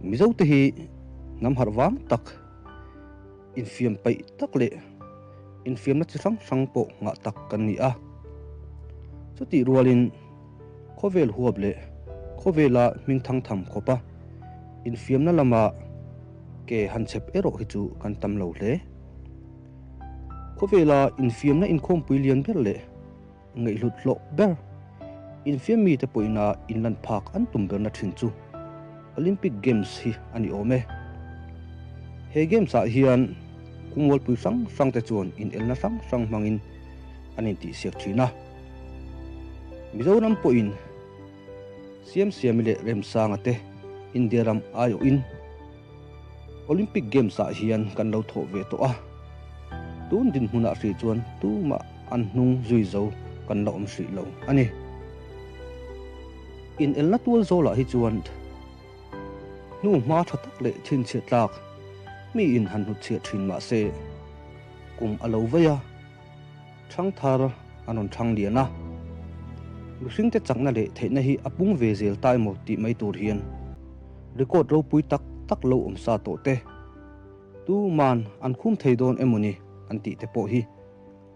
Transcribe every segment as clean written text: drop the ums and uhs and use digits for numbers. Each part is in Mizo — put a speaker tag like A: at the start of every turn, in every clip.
A: Mizote hi hnam harh vang tak, infiam paih tak leh infiamna chi hrang hrang pawh ngah tak kan ni a. Chutih rualin khawvel huap leh khawvela hming thang tham khawpa infiamna lama ke han chep erawh hi chu kan tam lo hle. Khawvela infiamna inkhawmpui lian ber leh Ngaihhlut hlawh ber infiam mite pawhina inlan phak an tum berna thin chu Olympic Games hi a ni awm e. He Games ah hian kungmualpui hrang hrang te chuan inelna hrang hrang hmangin an intihsiak thin a. Mizoram pawhin Siamsiami leh Remsanga te India ram aiawhin Olympic Games ah hian kan lo thawh ve tawh a, tun dinhmunah hrih chuan tumah an hnung zui zo kan la awm hrih lo a ni. Inelna tual zawlah hi chuan hnu hma tha tak leh chhinchhiah tlak miin han hnutchhiah thin mah se, kum a lo vei a, Thang thar an rawn thang lian a, mihringte chakna leh theihna hi a pung ve zel ta emaw tih mai tur hian record ropui tak tak lo awm sa tawh te, tuman an khum thei dawn emaw ni an tih te pawh hi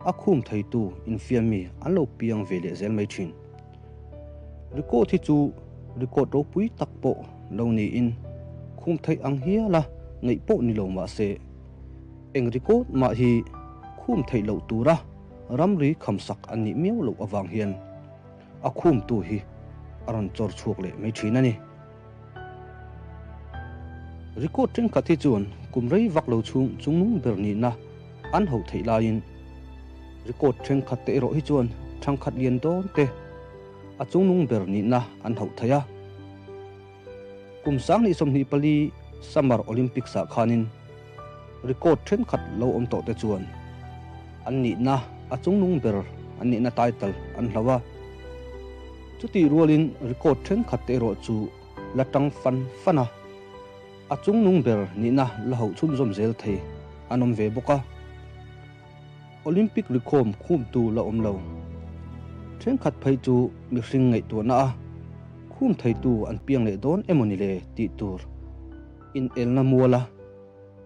A: a khum theitu infiam mi an lo piang ve leh zel mai thin. Record hi chu record ropui tak pawh lo niin khum theih ang hiala ngaih pawh ni lo mah se, Eng record mah hi khum theih loh tura ramri khamsak an nih miau loh avang hian a khumtu hi a rawn chawr chhuak leh mai thin a ni. Record thenkhat hi chuan kum rei vak lo chhung chungnung ber nihna an hauh theih laiin record thenkhat te erawh hi chuan thangkhat lian dawn te a chungnung ber nihna an hauh thei a. Kum 2024 Summer Olympics ah khanin record thenkhat lo awm tawh te chuan an nihna a chungnung ber an nihna title an hlo a. Chutih rualin record thenkhat te erawh chu la tang fan fan a, a chungnung ber nihna la hauh chhunzawm zel thei an awm ve bawk a. Olympic rikhawm khumtu la awm lo. Thenkhat phei chu mihring ngaihtuahna a khum theitu an piang leh dawn emaw ni le tih tur inelna muala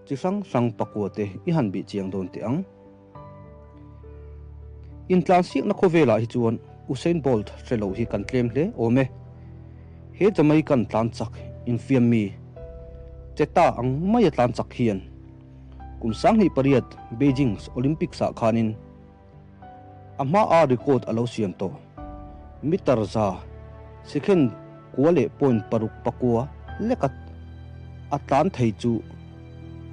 A: chi hrang hrang pakua te i han bih chiang dawn teh ang. Intlansiakna khawvelah hi chuan Usain Bolt hre lo hi kan tlem hle awm e. He Jamaican tlan chak infiam mi Cheta ang maia tlan chak hian Kum 2008 Beijing Olympics ah khanin a hma a record a lo siam tawh. Meter za second kua leh point paruk pakua leka a tlan thei chu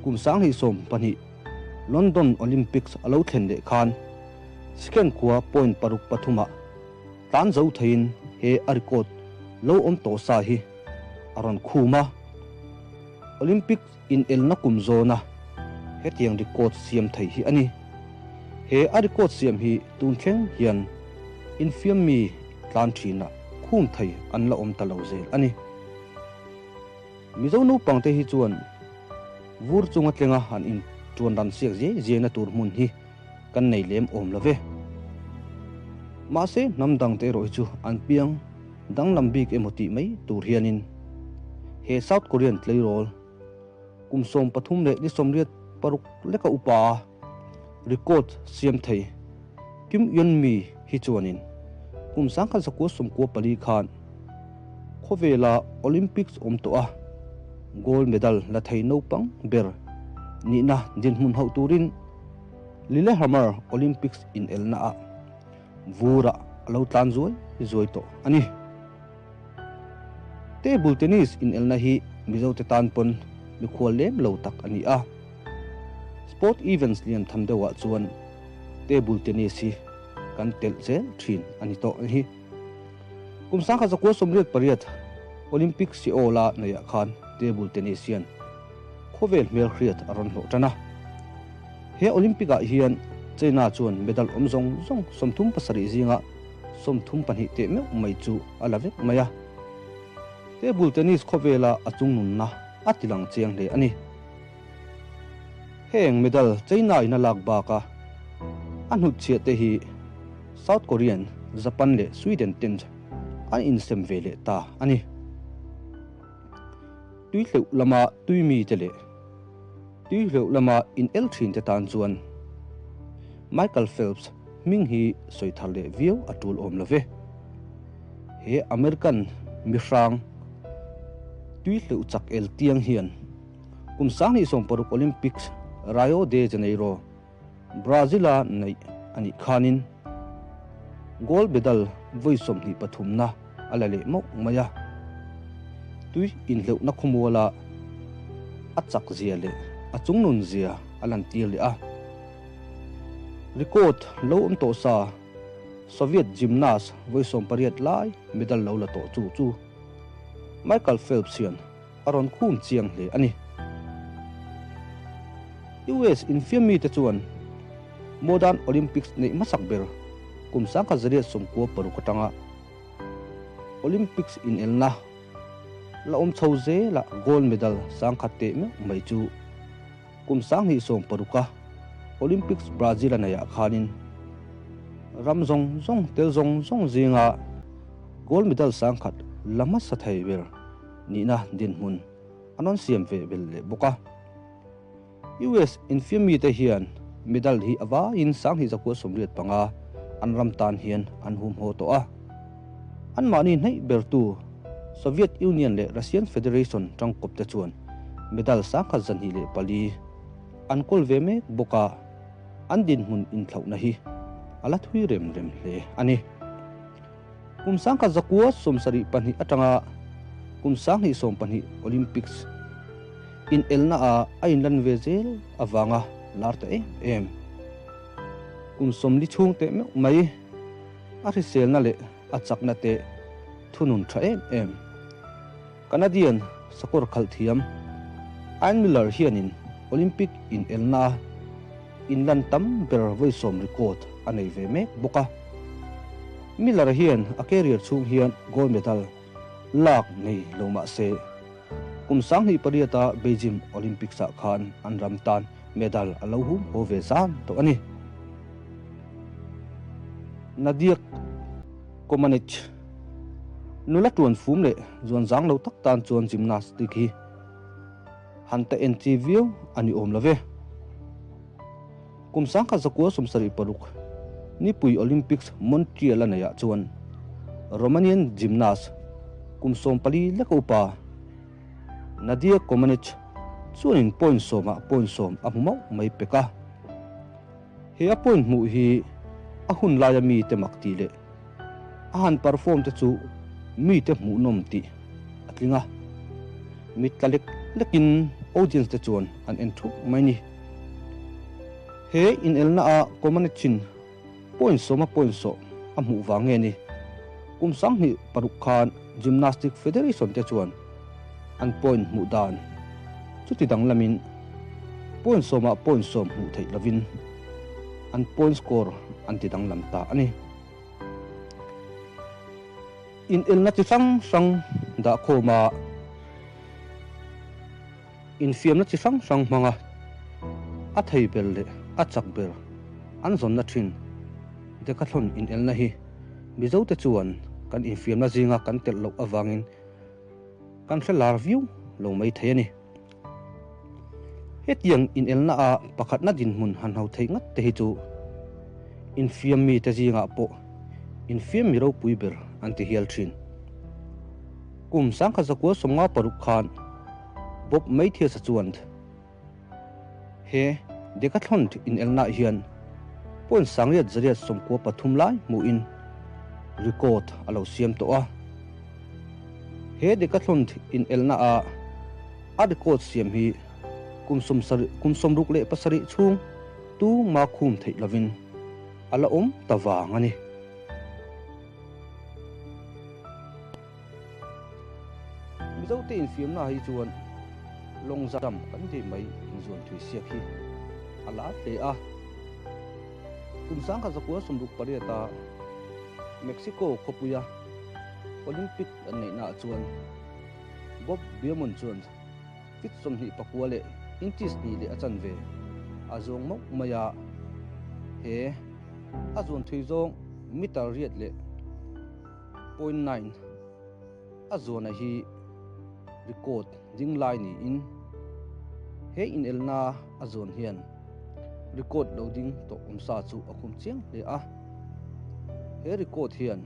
A: kum 2020 London Olympics a lo thlen leh khan second kua point paruk pathum ah tlan zo theiin he a record lo awm tawh sa hi a rawn khum a. Olympics Inelna kum zawna hetiang record siam thei hi a ni. He a record siam hi tun thleng hian infiam mi tlan thinah khum thei an la awm ta lo zel a ni. Mizo naupangte hi chuan vur chunga tlenga han in tuan ran siak ziai ziaina tur hmun hi kan nei lem awm lo ve. Mahse hnam dangte erawh hi chu an piang danglam bik emaw tih mai tur hianin he South Korean tleirawl kum 33 leh ni 86 leka upa record siam thei Kim Yeon-mi hi chuanin kum 1994 khan khawvela Olympics awm tawh a gold medal la thei naupang ber nihna dinhmun hauh turin Lillehammer Olympics inelna ah vurah a lo tlan zuai zuai tawh a ni. Table tennis inelna hi Mizote tan pawn mikhual lem lo tak a ni a. Sport events lian tham deuhah chuan table tennis hi kan telh zel thin a ni tawh hi. Kum 1988 Olympic Seoul-a neiah khan table tennis hian khawvel hmelhriat a rawn hlawh tan a. He Olympic-ah hian China chuan medal awm zawng zawng 37 zinga 32 teh meuh mai chu a la vek mai a. Table tennis khawvela a chungnunna a tilang chiang hle a ni. Heng medal China-in a lak baka a hnutchhiah te hi South Korean, Japan leh Sweden ten an insem ve leh ta a ni. Tuihleuh lama tui mite leh tuihleuh lama in el thin te tan chuan Michael Phelps hming hi sawi thar leh viau a tul awm lo ve. He American mihrang tuihleuh chak el tiang hian kum 2016 Olympics Rio de Janeiro, Brazil-a neih a nih khanin gold medal vawi 23 na a la leh mauh mai a. Tui inhleuhna khawmuala a chak zia leh a chungnun zia a lantir leh a. Record lo awm tawh sa Soviet gymnast vawi 18 lai medal lo la tawh chu chu Michael Phelps hian a rawn khum chiang hle a ni. US infiam mite chuan Modern Olympics neih hmasak ber kum 1996 atanga Olympics inelna la awm chho zela gold medal 10,000 teh meuh mai chu kum 2016 a Olympics Brazil a neihah khanin ram zawng zawng tel zawng zawng zinga gold medal 10,000 la hmasa thei ber nihna dinhmun an rawn siam ve bel leh bawk a. US infiam mite hian medal hi a vaiin 2185 an ram tan hian an humhaw tawh a. Anmahni hnaih bertu Soviet Union leh Russian Federation tangkawp te chuan medal 1104 an kawl ve mek bawk a, an dinhmun inthlauhna hi a la thui rem rem hle a ni. Kum 1972 atanga kum 2020 Olympics inelna a a inlan ve zel avanga lar ta em em. Kum 40 chhung teh meuh mai a hriselna leh a chakna te thunun tha em em. Canadian sakawr khalh thiam Ian Miller hianin Olympic inelna a inlan tam ber vawi 10 record a nei ve mek bawk a. Miller hian a career chhung hian gold medal lak nei lo mah se kum 2008 a Beijing Olympics ah khan an ram tan medal a lo hum haw ve zan tawh a ni. Nadia Comaneci nula tuan fum leh zuan zang lo tak tan chuan gymnastic hi han ta en chi viau a ni awm lo ve. Kum 1976 nipui Olympics Montreal a neihah chuan Romanian gymnast kum 14 leka upa Nadia Comaneci chuanin point 10 ah point 10 a hmu mauh mai pek a. He a point hmuh hi a hun laia mite mak tih leh a han perform te chu mite hmuhnawm tih a tling a. Mit tla lek lekin audience te chuan an en thup mai ni. He inelna a Comaneci point 10 a point 10 a hmuh vang nge ni. Kum 2006 khan Gymnastic Federation te chuan an point hmuh dan chuti dang lamin point 10 ah point 10 hmuh theih lovin an point score an ti danglam ta a ni. Inelna chi hrang hrang dah khawma infiamna chi hrang hrang hmanga a thei ber leh a chak ber an zawnna thin decathlon inelna hi Mizo te chuan kan infiamna zinga kan telh loh avangin kan hre lar viau lo mai thei a ni. Hetiang inelna a pakhatna dinhmun han ho thei ngat te hi chu infiam mi te zingah pawh infiam mi ropui ber an ti hial thin. Kum 1956 khan Bob Mathias a chuan he decathlon inelna hian point 893 lai hmuhin record a lo siam tawh a. He decathlon inelna a a record siam hi kum 67 chhung tu ma khum theih lovin a la awm ta vang a ni. Mizo te infiamna hi chuan long jump kan ti mai inzuan thui siak hi a lar hle a. Kum 1968 a Mexico khawpuia Olympic an neihnaah chuan Bob Beamon chuan feet 29 leh inches 2 leh a chanve a zawng mauh mai a. He a zuan thui zawng meter riat leh 0.9 a zuana hi record ding lai niin he inelna a zawn hian record lo ding tawh awmsa chu a khum chiang hle a. He record hian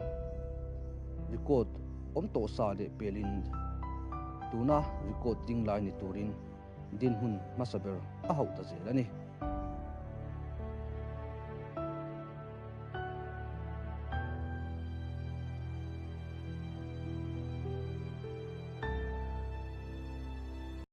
A: record awm tawh sa leh pelin tuna record ding lai ni turin dinhmun hmasa ber a hauh ta zel a ni.